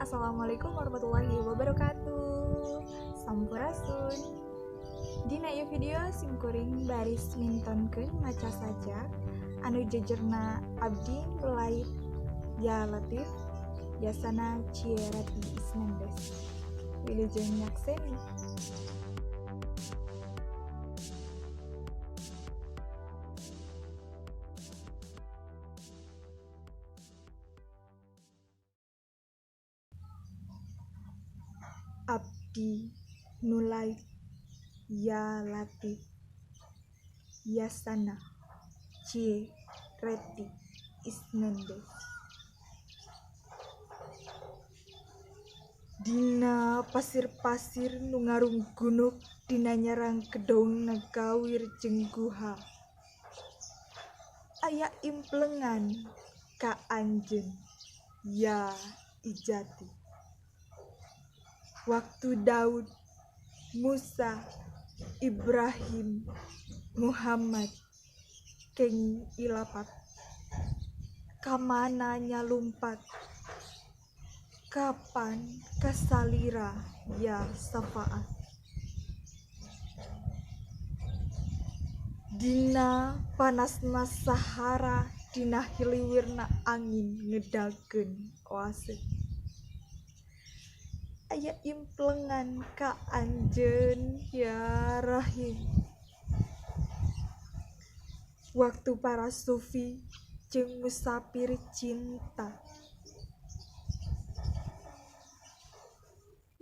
Assalamualaikum warahmatullahi wabarakatuh. Sampurasun. Dina ieu video simkuring baris mintonkeun maca sajak anu jejerna abdi nu lait Ya Latif Yasana Cierati Isnandes. Wilujeng nyakseni. Abdi nu lait Ya Latif Yasana Cierati Isnandes. Dina pasir-pasir nu ngarunggunuk dina nyarang kedong gawir jeung guha. Aya implengan ka anjeun ya ijati. Waktu Daud, Musa, Ibrahim, Muhammad kenging ilapat. Kamana nyalumpat? Kapan kasalira ya safaat? Dina panasna Sahara dina hiliwirna angin ngedalkeun oase. Aya implengan ka anjeun ya Rahim. Waktu para sufi jeung musafir cinta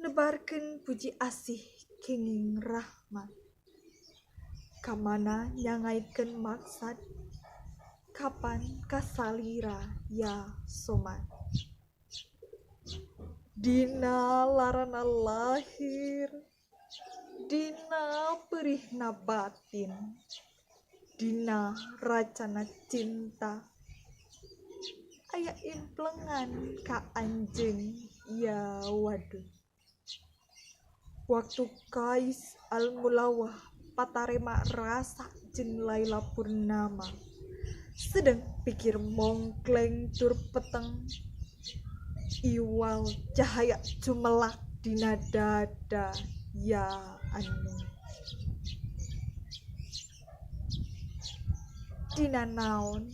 nebarkeun puji asih kenging rahmat. Kamana nyangaikeun maksad? Kapan kasalira ya somad? Dina larana lahir, dina perihna batin, dina racana cinta. Aya implengan ka anjeun ya wadud. Waktu Kais al-Mulawah patarema rasa jeung Laila Purnama, sedeng pikir mongkleng tur peteng, iwal cahaya cumelak dina dada ya anu. Dina naon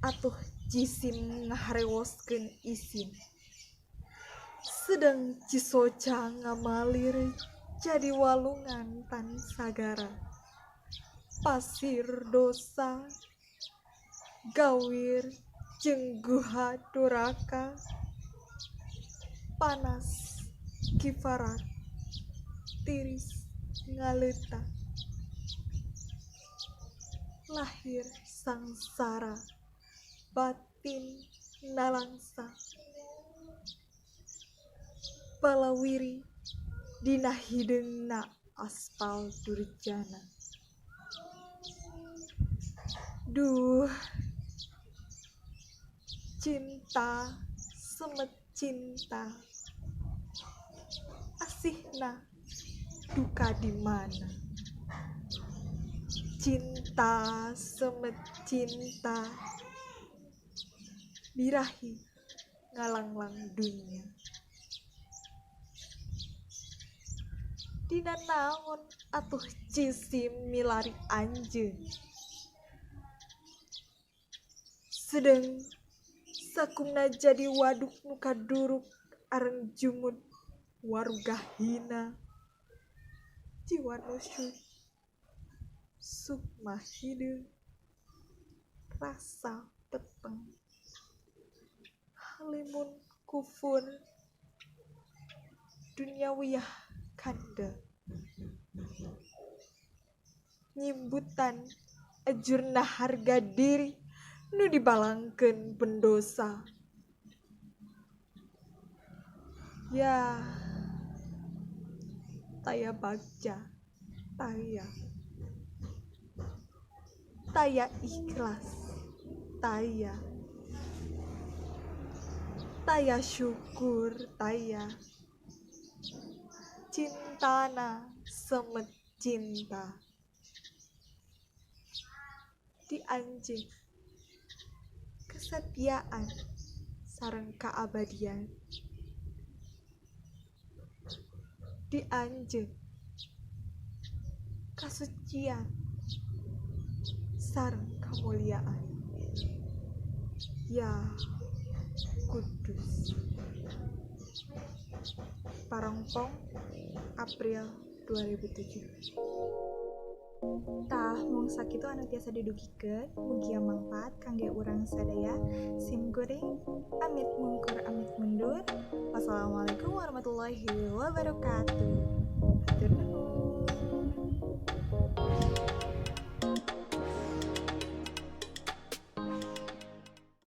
atuh jisim ngaharewoskeun isin, sedeng cisoca ngamalir jadi walungan tan sagara. Pasir dosa gawir jeung guha duraka, panas kifarat tiris ngaleuta. Lahir sangsara batin nalangsa, balawiri dina hideungna aspal durjana. Duh, cinta semet cinta, asihna duka di mana? Cinta semet cinta, birahi ngalanglang dunya. Dina naon atuh jisim milari anjeun, sedeng sakumna jadi waduk nu kaduruk areng jumud warugah hina. Jiwa nusyur sukma hideung rasa peteng, halimun kufur duniawiyah kandel. Nyimbutan ejurna harga diri nu dibalangkeun pendosa. Ya taya bagja, taya taya ikhlas, taya taya syukur, taya cintana semet cinta di anjeun kesetiaan sareng kaabadian. Di anjeun kasucian sareng kamuliaan, ya Kudus. Parongpong, April 2007. Tah, mung sakitu anu tiasa didugikeun, mugia mangfaat kangge urang sadaya. Sim kuring amit mungkur, amit mundur. Wassalamualaikum warahmatullahi wabarakatuh. Hatur nuhun.